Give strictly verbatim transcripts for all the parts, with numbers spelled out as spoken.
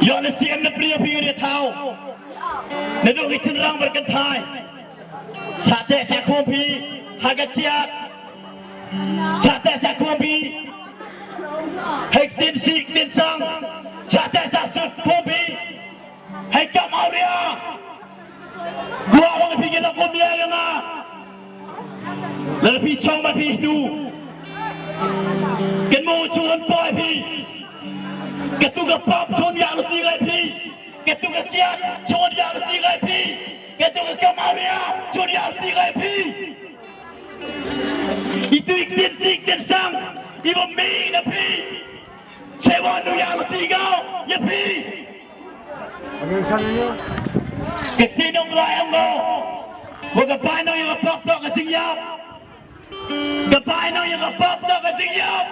Ïoh lehse em na pyrshah phi ïa thaw. Naduh ki shynrang bad kynthai. Shatei shakhum phi ha ka kiad. Shatei shakhum phi ha ktien sih ktien sang. Shatei shakhum phi ha ka kam awria. Kwah ong phi ki la kum ïa nga. Lada phi chong ba phi tu. Kynmaw chun poi phi. Katu ka pap chun ïa luti ngai phi. Katu ka kiad chun ïa luti ngai phi. Katu ka kam awria chun ïa luti ngai phi. Itu i ktien sih ktien sang. I ba mi na phi. Chewa nu ïa luti ngai ïa phi. Ka ktien nongrai ong ko. Wa ka bai nong ïa ka pap to ka jingïap. Ka bai nong ïa ka pap to ka jingïap.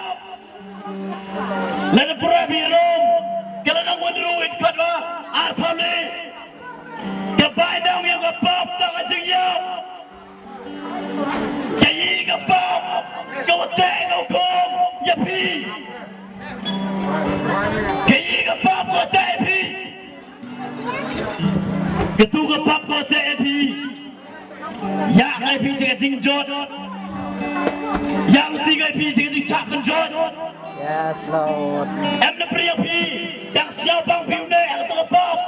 Lada pura bi rom. Ka la nong wan ru in kot wa. Ar pam ni. Ka bai nong ïa ka pap to ka jingïap. Ka ïing ka pap ka wa teh ka wa kum ïa phi. Ka ïing ka pap ka wa teh ïa phi. Katu ka pap ka wa teh ïa phi. Ïa ngai phi jaka jingjot. Ïa luti ngai phi jaka jingchap kan jot. Yes, Lord. Em na pyrshah phi dang siaw bang phi une ïa katu ka pap.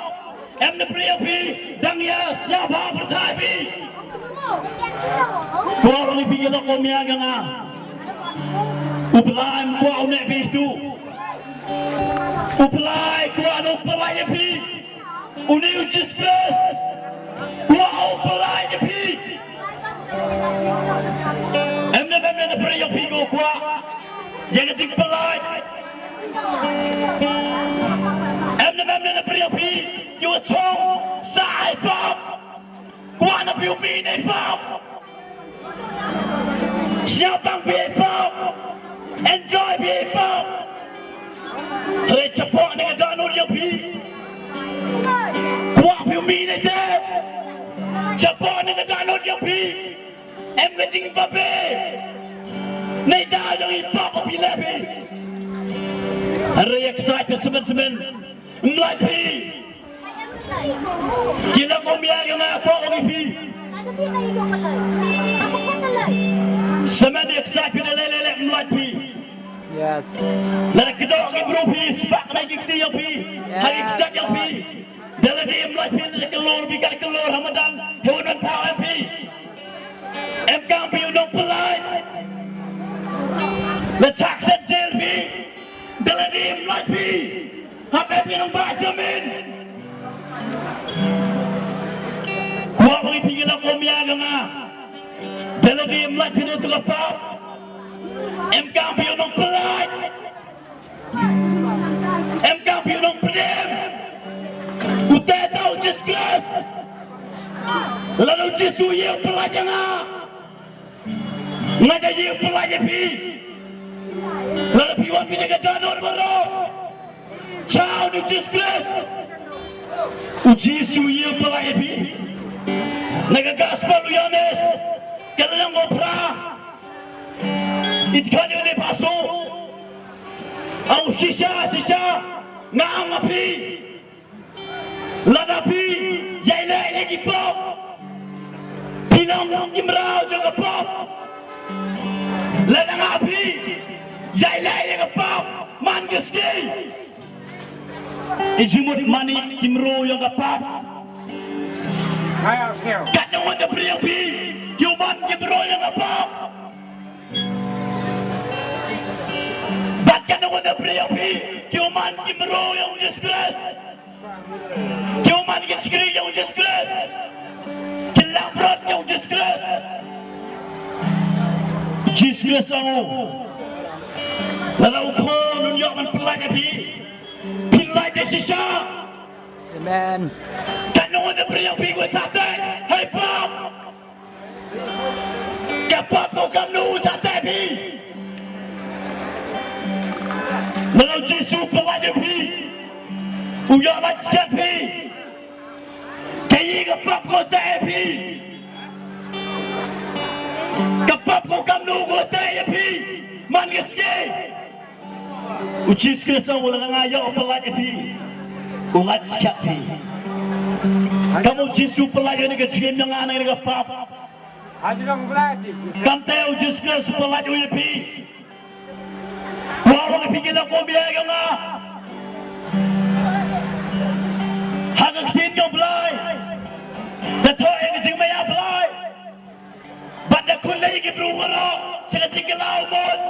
Em na pyrshah phi dang ïa siaw bang pyrthai phi. Ko ong phi ïa la ko mia ka nga. U Blai em ko une phi tu. U Blai ko ong u Blai ïa phi. Une u Jisu Khrist. Kwah u pynlait ïa phi. Em ne em ne na pyrshah ïa phi ko kwah ïa ka jingpynlait. Em ne em ne na pyrshah ïa phi ki wa chong sa ai pap. Kwah na phi u mih na i pap. Sngewbang phi ïa pop. Enjoy phi ïa pop. Hynrei shapoh na ka dohnud jong phi. Kwah phi u mih ne te. Shapoh na ka dohnud jong phi. Em ka jingbabe. Neidaw jong i pop phi leh phi. Hynrei ïa ksai phi symmen symmen. Mlait phi. Ki la kum ïa ki ma kwah ong ïa phi. Sa ma ïa ksai phi da lei lei lei mlait phi. Yes. Lada kdoh ki bru phi spah na ki kti ïa phi. Ha ki kjat ïa phi. Da la dei mlait phi lada kyllor phi kat kyllor ha madan. He wan wan thaw ïa phi. Em kam phi u nongpynlait. La chak set jel phi. Da la dei mlait phi. Hap em ki nongbah jamin. Kwah ba ngi phi ki la kum ïa ka nga. Da la dei mlait phi na tu ka pop. Em kam phi u nongpynlait. Em kam phi u nongpdem. U te ta u Jisu Khrist. Lada u Jisu ïa u pynlait ïa nga. Nga da ïa u pynlait ïa phi. Lada phi wan phi da ka dohnud baroh. Chau u Jisu Khrist. U Jisu ïa u pynlait ïa phi. Na ka gospel u Ïoannis. Ka lynnong ba phra. It kan ïa u ne paso. Au shisha shisha. Nga ong ïa phi. Lada phi ïai leh ïa ki pop. Phi long ki mraw jong ka pop. Lada nga phi ïai leh ïa ka pop. Man ka ski. I jingmut mane ki mraw jong ka pop. Katno ngan da briew phi. Ki u man ki mraw jong ka pop. Bad katno ngan da briew phi. Ki u man ki mraw jong Jisu Khrist. Ki u man ki shakri ïa u Jisu Khrist. Ki langbrot ïa u Jisu Khrist. Jisu Khrist ong u. Lada u khun un ïoh ban pynlait ïa phi. Pynlait ïa shisha. Amen. Katno ngan da briew phi ko chate. Hei pop. Ka pop ko kamnu u chate phi. Lada u Jisu pynlait ïa phi. U ïoh lait skhem phi. Ka ïing ka pop ko te phi. Ka pop ko kamnu ko te ïa phi. Man ka ski. U Jisu Khrist u la nga ïoh pynlait ïa phi. U lait skhem phi. Kam u Jisu u pyllait ïa kane ka jingim jong nga na kane ka pap. Kam te u Jisu Khrist u pyllait u ïa phi. Kwah ba phi ki long kum ïa nga. Ha ka ktien jong u Blai. Da thoh ïa ka jingmaïa Blai. Bad da khun lei ïa ki briew baroh sha ka jingkylla u mut.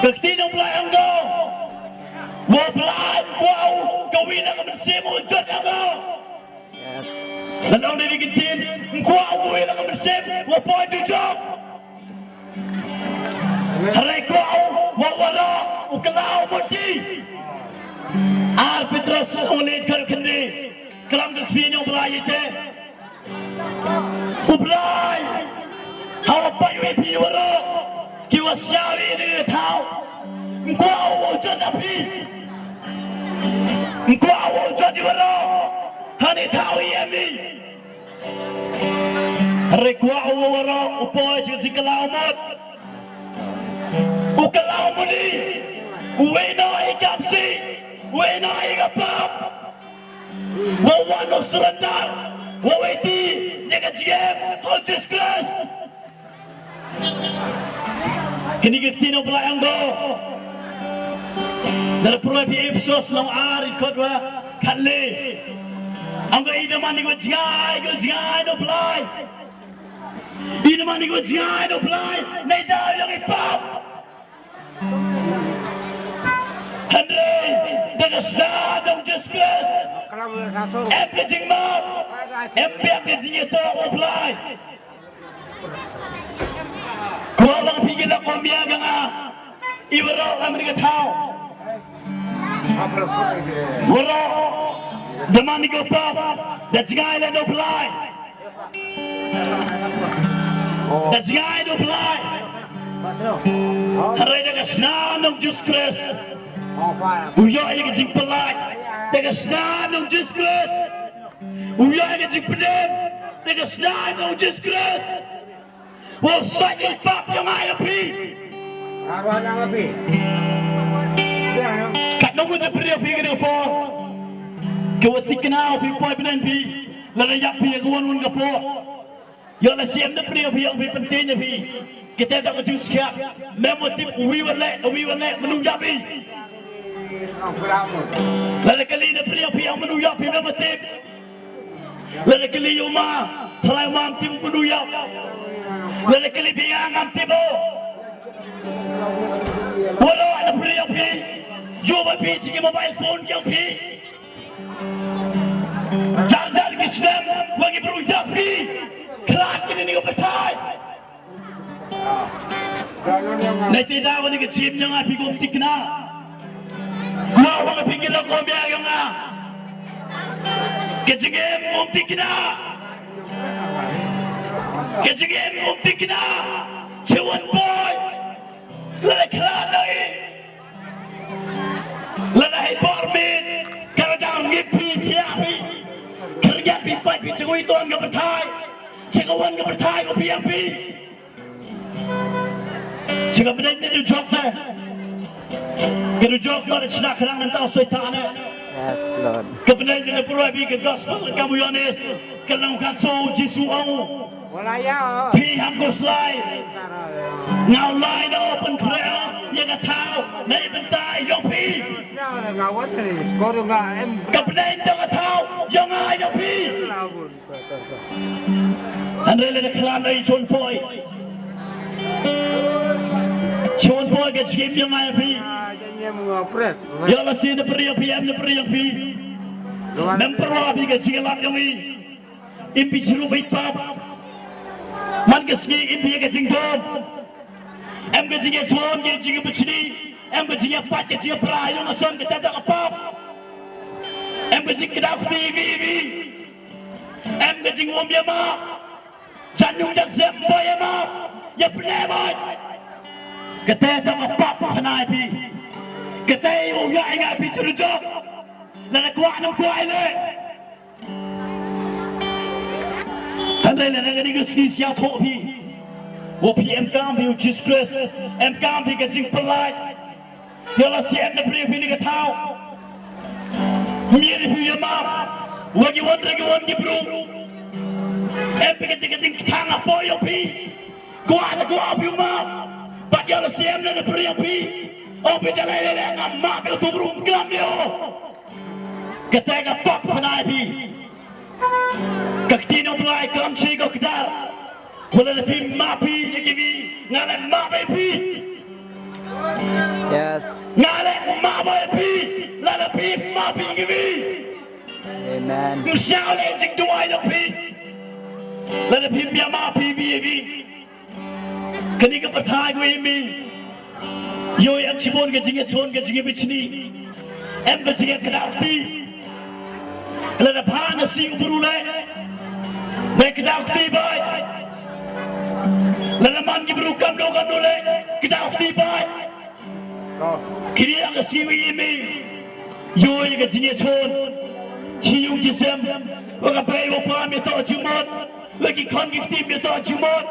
Ka ktien jong u Blai ong ko. Wa u Blai, kwah u kawei na ka mynsiem u jot ong ko. Yes. Ngan ong da kine ki ktien, kwah u kawei na ka mynsiem wa poi dujok. Hynrei kwah u wa u baroh u kylla u mut ki. Ar Petros lynnong khatkhyndai. Klam ka ktien jong u Blai ïa te. U Blai, ha u pait u ïa phi baroh ki wa sngewsih ïa kane ka thaw. Ym kwah u wow jot na phi. Ym kwah u wow jot ïa baroh ha kane ka thaw ïa mi. Hynrei kwah u wa baroh u poi sha ka jingkylla u mut. U kylla u mut i. Uwei noh ïa ka mynsiem. Uwei noh ïa ka pap. Wa wan u surrender, wa wei ti ïa ka jingim ha u Jisu Khrist. Kine ki ktien u Blai ong ko. Da la pyrshah phi Ephesos lynnong ar dkhot wa khatlai. Ong ko, i da man ïa ki wa jngai, ki wa jngai na u Blai. I da man ïa ki wa jngai na u Blai. Nai da ïa ki pap. Hynrei da ka snam jong u Jisu Khrist, em ka jingmap, em biang ka jingïatoh u Blai. Kwah ba phi ki long kum ïa nga, i baroh ha kane ka thaw. Baroh da man ïa ki pap, da jngai leh na u Blai. Da jngai na u Blai. Hynrei da ka snam jong u Jisu Khrist. U ïoh ïa ka jingpyllait. Da ka snam jong u Jisu Khrist. U ïoh ïa ka jingpynim. Da ka snam jong u Jisu Khrist. Wow sait ïa i pap jong nga ïa phi. Katno ngut na pyrshah phi kane ka por. Ka wa thikna phi poi bneng phi. Lada ïap phi ka wan wan ka por. Ïoh lada siem na pyrshah phi ïoh phi pynthikna phi. Kita da ka jingskhem. Mem wa tip uwi wa leh, uwi wa leh, mano ïap phi. Lada kylli na pyrshah phi ïoh mano ïap phi mem wa tip. Lada kylli ïa u ma, trai u ma, ym tip mano ïap. Lada kylli phi ïa ngam tip o. Waroh na pyrshah phi. Ïoh ba phi jngi mobile phone jong phi. Jar jar ki snem wa ki briew ïap phi. Khlad kine ki pyrthei. Nai te da wan ka jingim jong nga phi kum thikna. Kwah ba phi ki long kum ïa nga. Ka jingim kum thikna. Ka jingim kum thikna. Che wan poi. Lada khlad lai. Lada hai por mit. Ka la dang ngip phi thiah phi. Ka la ngip phi pait phi che wan ka pyrthei. Che wan ka pyrthei ko phi ïap phi. Sha ka bneng ne dujok ne. Ka dujok ne shna khnang ngan tau soi ta ne. Yes, Lord. Ka bneng ne pura bi ka gospel ka mu Ïoannis. Ka long ka so Jisu ong. Wala ya. Phi ham ko slai. Ngau lai da open prayer. Ya ka tau. Nei bentai yong phi. Ngau wat ni. Skor nga em. Ka bneng da ka tau. Yong ai yong phi. Hynrei lada khlad ai chun poi. Chun poi ka jingim jong nga ïa phi. Ïa la sien na pyrshah phi em na pyrshah phi. Mem pyrshah phi ka jingïalap jong i. Im phi chirup i pap. Man ka sngi im phi ka jingdom. Em ka jingïachon ka jingïabishni. Em ka jingïapait ka jingïapra ïa u Nongsan kata da ka pap. Em ka jingkdaw kti iwi iwi. Em ka jingwom ïa ma. Jan yung jan sem ba ïa ma. Ïa pyneh ba. Kata da ka pap khana ïa phi. Kata u ïa nga phi churu jok. Lada kwah nam kwah ïa le. Hynrei lada ka dei ka sngi sha thoh phi. Wa phi em kam phi u Jisu Khrist. Em kam phi ka jingpyllait. Ïa la sien na pyrshah phi ni ka thaw. Mia ïa phi ïa map. Wa ki wan re ki wan ki bru. Em phi ka jingkthang hapoh ïa phi. Kwah da kwah phi map. Bad ïa la siem na phi ïa phi. O phi da lei lei lei nga map ïa tu bru klam ïa. Kata ka pap khnai phi. Ka kti nong Blai kam chi ko kdar. Wala da phi map phi ïa ki wi. Nga la map ïa phi. Yes. Nga la map ïa phi. La da phi map phi ïa ki wi. Amen. Mshaw le jingduwai ïa phi. La da phi map phi wi wi. Kani ka pyrthai ko imi. Yo em chibon ka jingïachon ka jingïabichni. Em ka jingïakdaw kti. Lada pha na si u bru le. Ba kdaw kti bai. Lada man ki bru kamno kamno le. Kdaw kti bai. Kini ang ka si wi imi. Yo ka jingïachon. Chi yung chi sem. Wa ka bai wa pa mi to chi mon. Wa ki khon ki kti mi to chi mon.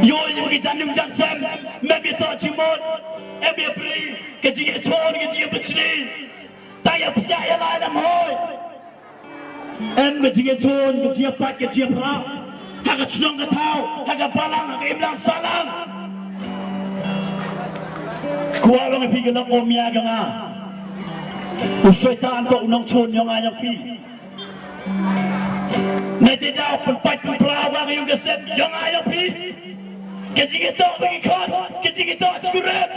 Yo ïa ki jan yung jan sem, mem ïa to chi mon, em ïa pri, ka jingïachon, ka jingïabichni. Ta ïa psiah ïa lai lam hoi. Em ka jingïachon, ka jingïapat, ka jingïapra. Ha ka shnong ka thaw, ha ka balang, ha ka imlang sahlang. Kwah long ïa phi ka long ong ïa ka nga. U Soitan to u nongchon ïong nga ïong phi. Nai te daw pynpait pynpra wa ka yung ka sem ïong nga ïong phi. Ka jingïatoh ba ki khot, ka jingïatoh chukurep.